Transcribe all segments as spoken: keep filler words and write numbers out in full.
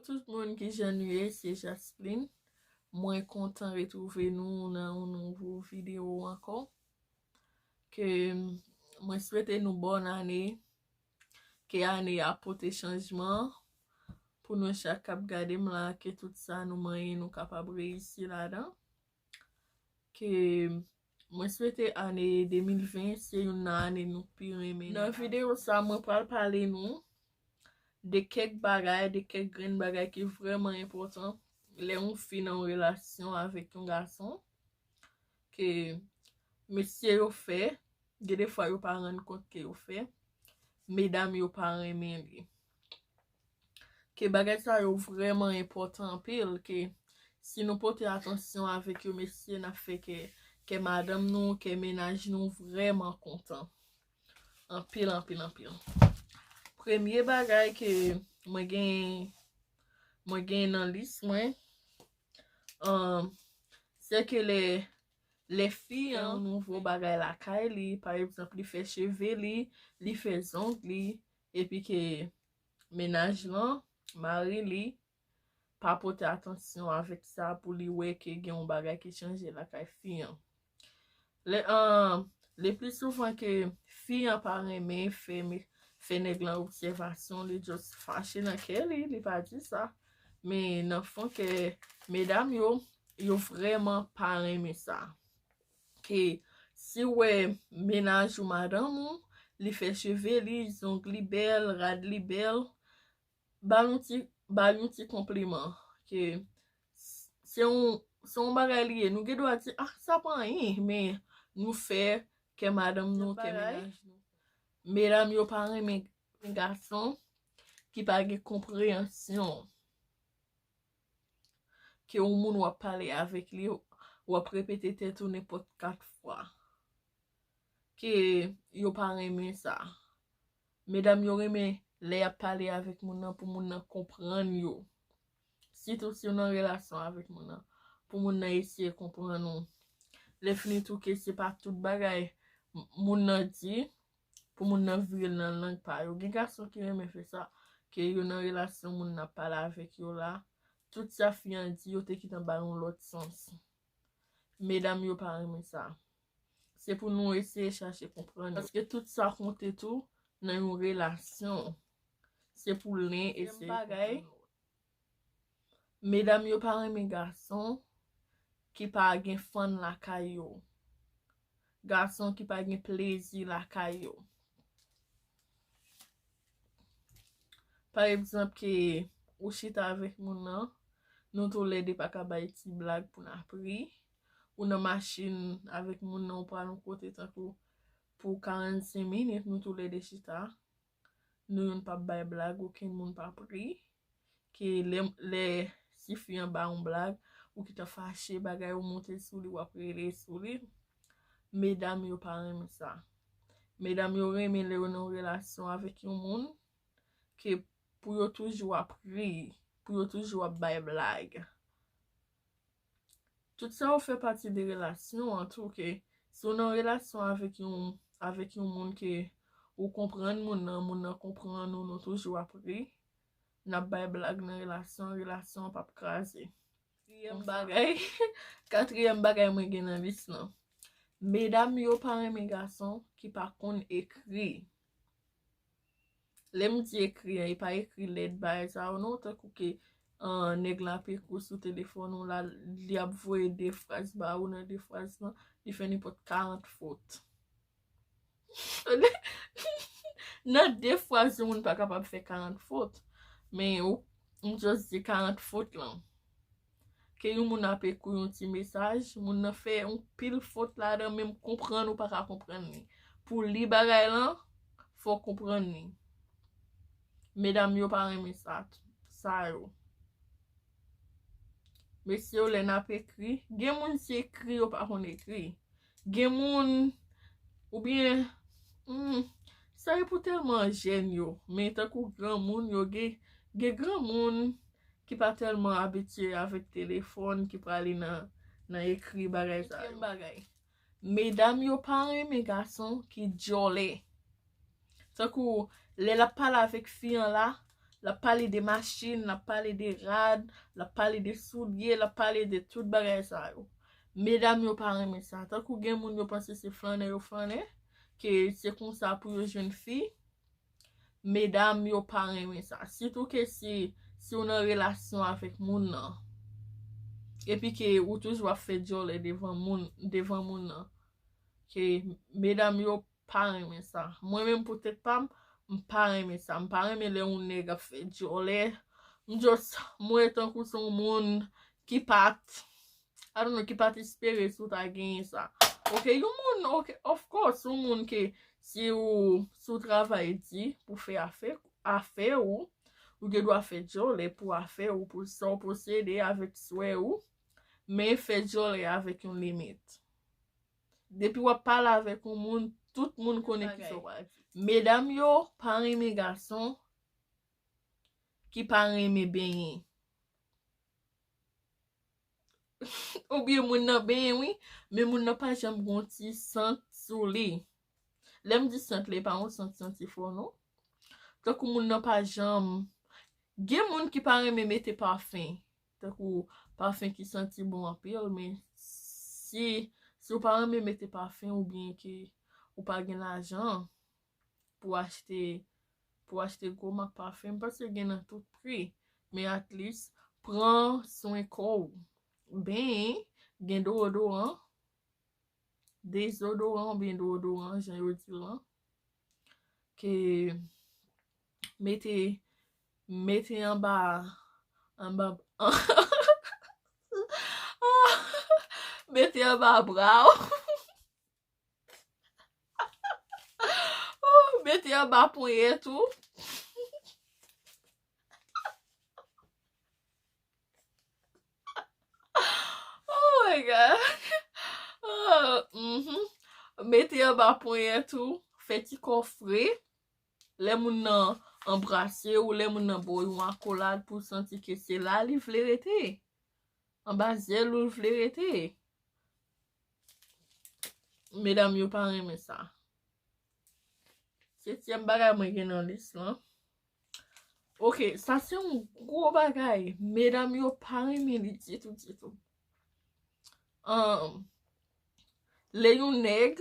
Tout moun, kijan nou ye? Se Jasmine. Mwen kontan retwouve nou nan yon nouvo videyo ankò. Ke mwen swete nou bòn ane, ke ane a pote chanjman pou nou chak k ap gade m la, ke tout sa nou manyen nou kapab reyisi ladan. Ke mwen swete ane de mil ven se youn nan ane nou pi renmen. Nan videyo sa, mwen pral pale nou de kèk bagay, de kèk grenn bagay ki vrèman enpòtan lè yon fi nan yon relasyon avèk yon gason, ke mesye yo fè, gen de fwa yo pa rann kont ke yo fè, medam yo pa renmen li. Ke bagay sa yo vrèman enpòtan anpil, ke si nou pote atansyon avèk yo, mesye, n ap fè ke, ke madanm nou, ke mennaj nou vrèman kontan. Anpil, anpil, anpil. Premye bagay ke mwen gen, mwen gen nan lis mwen, um, se ke lè, lè fi an, yon nouvo bagay lakay li, pa egzanp, li fè cheve li, li fè zong li, epi ke mennaj lan, mari li, pa pote atansyon avèk sa pou li wè ke gen yon bagay ki chanje lakay fi an. Le, um, le pli souvan ke fi an pa renmen fè, fè nèg lan obsèvasyon, li just fache nan kè li, li pa di sa. Men nan fon kè medam yo, yo vrèman pa renmen sa. Ke si w wè mennaj ou madanm ou, li fè cheve li, zong li bèl, rad li bèl, ba l yon ti, ba l yon ti konpliman. Ke s-, se yon, se yon bagay li ye. Nou gen dwa di, ah, sa pa anyen, men nou fè kè madanm nou, kè mennaj nou. Medam yo pa renmen gason ki pa gen konpreyansyon. Ke yon moun w ap pale avèk li, w ap repete tèt ou nenpòt kat fwa. Ke yo pa renmen sa. Medam yo renmen lè y ap pale avèk moun nan pou moun nan konprann yo. Sitou si w nan relasyon avèk moun nan, pou moun nan eseye konprann ou. Lè fini tou ke se pa tout bagay m-, moun nan di, pou moun nan vire l nan lang pa yo. Gen gason ki renmen fè sa, ke yo nan relasyon moun nan ap pale avèk yo la, tout sa fi an di yo te gentan ba yon lòt sans. Medam yo pa renmen sa. Se pou nou eseye chache konprann yo. Paske tout sa konte tou nan yon relasyon. Se pou len eseye konprann lòt. Medam yo pa renmen gason ki pa gen fann lakay yo. Gason ki pa gen plezi lakay yo. Pa egzanp, ke ou chita avèk moun nan, nou toulède pa ka bay ti blag pou n ap ri. Ou nan machin avèk moun nan, ou pral yon kote tankou pou karannsenk minit, nou toulède chita. Nou youn p ap bay blag, okenn moun p ap ri. Ke lè, lè tifi an ba yon blag, ou gentan fache, bagay ou monte sou li, w ap rele sou li. Medam yo pa renmen sa. Medam yo renmen lè yo nan yon relasyon avèk yon moun, ke pou yo toujou ap ri, pou yo toujou ap bay blag. Tout sa yo fè pati de relasyon an tou, ke si w nan relasyon avèk yon, avèk yon moun ke ou konprann moun nan, moun nan konprann ou, nou toujou ap ri, n ap bay blag nan relasyon, relasyon an p ap kraze. Katriyèm bagay, katriyèm bagay mwen gen nan lis lan. Medam yo pa renmen gason ki pa konn ekri. Lè m di ekri an, e pa ekri lèt bagay sa yo non, tankou ke, ah, nèg la ap ekri w sou telefòn ou la, li ap voye de fraz ba ou, nan de fraz lan, li fè nenpòt karant fot. Nan de fraz, yon moun pa kapab fè karant fot. Men ou, m just di karant fot lan. Ke yon moun ap ekri yon ti mesaj, moun nan fè yon pil fot ladan, menm konprann ou pa ka konprann li. Pou li bagay lan, fò w konprann li. Medam yo pa renmen sa, sa yo. Mesye yo, lè n ap ekri, gen moun se ekri yo pa konn ekri. Gen moun, oubyen, hmm, sa e pou tèlman jèn yo, men tankou granmoun yo, gen, gen granmoun ki pa tèlman abitye avèk telefòn, ki prale nan, nan ekri bagay sa yo. Katriyèm bagay. Medam yo pa renmen gason ki djòlè. Tankou, lè l ap pale avèk fi an la, L ap pale de machin, l ap pale de rad, l ap pale de soulye, l ap pale de tout bagay sa yo. Medam yo pa renmen sa. Tankou gen moun yo panse se flannen yo flannen, ke se konsa pou yo jwenn fi. Medam yo pa renmen sa. Sitou ke si, si w nan relasyon avèk moun nan. Epi ke ou toujou ap fè djòlè devan moun, devan moun nan. Ke medam yo pa renmen sa. Mwen menm pou tèt pa m, m pa renmen sa. M pa renmen lè yon nèg ap fè djòlè. M just, mwen tankou se yon moun ki pa t, I don't know, ki pa t espere si w ta genyen sa. Ok, yon moun, ok, of course, yon moun ke si w, si w travay di pou fè afè, afè ou, ou gen dwa fè djòlè pou afè ou, pou sa w posede avèk swè ou, men fè djòlè avèk yon limit. Depi w ap pale avèk yon moun, tout moun konnen ki sa w pral di. Medam yo pa renmen gason ki pa renmen benyen. Oubyen moun nan benyen, wi, men moun nan pa janm gon ti sant sou li. Lè m di sant la, e pa yon sant santi fò, non. Tankou moun nan pa janm, gen moun ki pa renmen mete pafen. Tankou pafen ki santi bon anpil, men si, si w pa renmen mete pafen oubyen ke ou pa gen lajan pou achte, pou achte gwo mak pafen, m panse gen nan tout pri. Men at least, pran swen kò w. Benyen, gen dezodoran, dezodoran oubyen dezodoran, jan yo di l lan. Ke mete, mete anba, anba, mete anba bra w. Oh, mete anba ponyèt ou. Oh my God. Oh, mhm. Mete anba ponyèt ou, fè ti kò fre. Lè moun nan anbrase w, lè moun nan ba w yon akolad pou w santi ke se la li vle rete. Anba zyè l ou l vle rete. Medam yo pa renmen sa. Setyèm bagay mwen gen nan lis lan. Ok, sa se yon gwo bagay. Medam yo pa renmen li ditou, ditou. Ahn, lè yon nèg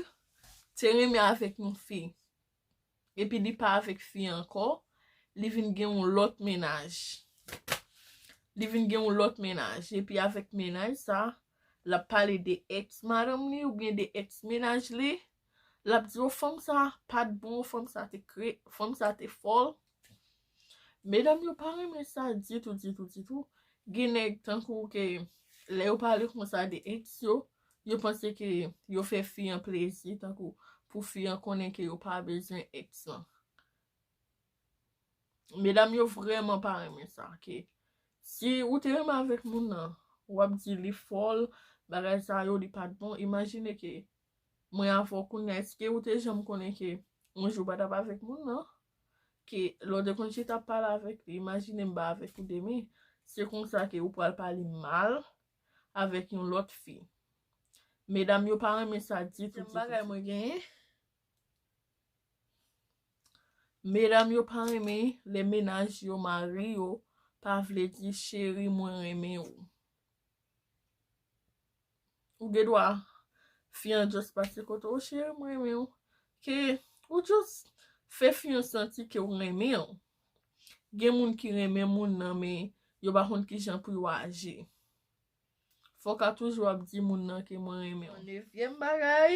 te renmen avèk yon fi, epi li pa avèk fi an ankò, li vin gen yon lòt mennaj. Li vin gen yon lòt mennaj. Epi avèk mennaj sa, l ap pale de èks madanm li oubyen de èks mennaj li. L ap di, "O, fanm sa pa t bon, fanm sa te kre, fanm sa te fòl." Medam yo pa renmen sa ditou, ditou, ditou. Gen nèg tankou ke lè yo pale konsa de èks yo, yo panse ke yo fè fi an plezi, tankou pou fi an konnen ke yo pa bezwen èks lan. Medam yo vrèman pa renmen sa, ke si ou te renmen avèk moun nan, w ap di li fòl, bagay sa yo, li pa t bon. Imajine ke mwen avè w kounye a, èske ou te janm konnen ke yon jou w pa t ap avèk moun nan? Ke lè w te konn chita ap pale avèk li, imajine m pa avèk ou demen, se konsa ke ou pral pale mal avèk yon lòt fi. Medam yo pa renmen sa ditou, ditou, ditou. Bagay mwen genyen. Medam yo pa renmen lè mennaj yo, mari yo, pa vle di, "Cheri, mwen renmen w." Ou gen dwa, fi an just pase kote w, "Cheri, mwen renmen w." Ke ou just fè fi an santi ke w renmen l. Gen moun ki renmen moun nan, men yo pa konn kijan pou yo aji. Fò w ka toujou ap di moun nan ke mwen renmen w. Yon nevyèm bagay,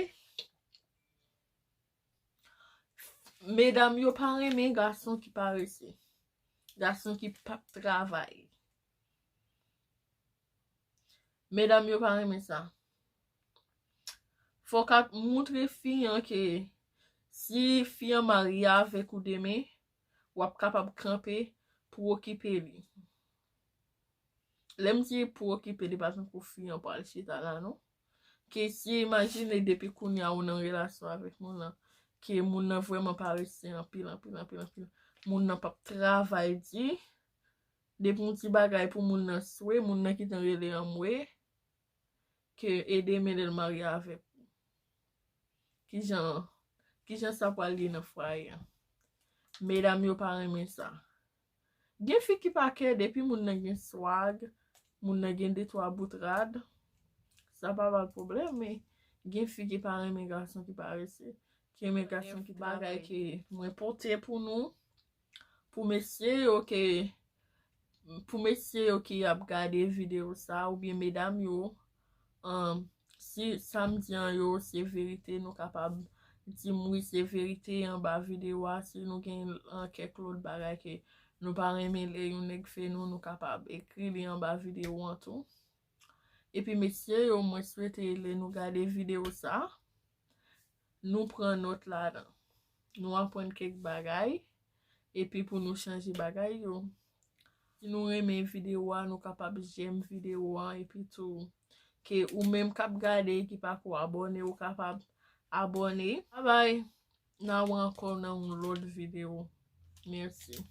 medam yo pa renmen gason ki parese. Gason ki p ap travay. Medam yo pa renmen sa. Fò w ka moutre fi an ke si fi an marye avèk ou demen, w ap kapab kanpe pou okipe li. Lè m di pou okipe li, pa tankou fi an pral chita la, non. Ke si, imajine, depi kounye a ou nan relasyon avèk moun nan, ke moun nan vrèman parese anpil, anpil, anpil, anpil. Moun nan p ap travay di. Depi yon ti bagay pou moun nan swe, moun nan gentan rele anmwe, ke e demen lè l marye avèk ou. Kijan, kijan sa pral ye nan fwaye a? Medam yo pa renmen sa. Gen fi ki pa kè depi moun nan gen swag, moun nan gen de twa bout rad, sa pa ba l pwoblèm, men gen fi ki pa renmen gason ki parese, ki renmen gason ki bagay ke mwen pote pou nou, pou mesye yo ke, pou mesye yo ki ap gade videyo sa, oubyen medam yo, um, si sa m di an yo se verite, nou kapab di m wi se verite anba videyo a. Si nou gen, uh, kèk lòt bagay ke nou pa renmen lè yon nèg fè nou, nou kapab ekri li anba videyo an tou. Epi mesye yo, mwen swete lè nou gade videyo sa, nou pran nòt ladan. Nou aprann kèk bagay, epi pou nou chanje bagay yo. Si nou renmen videyo a, nou kapab j'aime videyo a, epi tou ke ou menm k ap gade ki pako abòne, ou kapab abòne. Babay, n a wè ankò nan yon lòt videyo. Mèsi.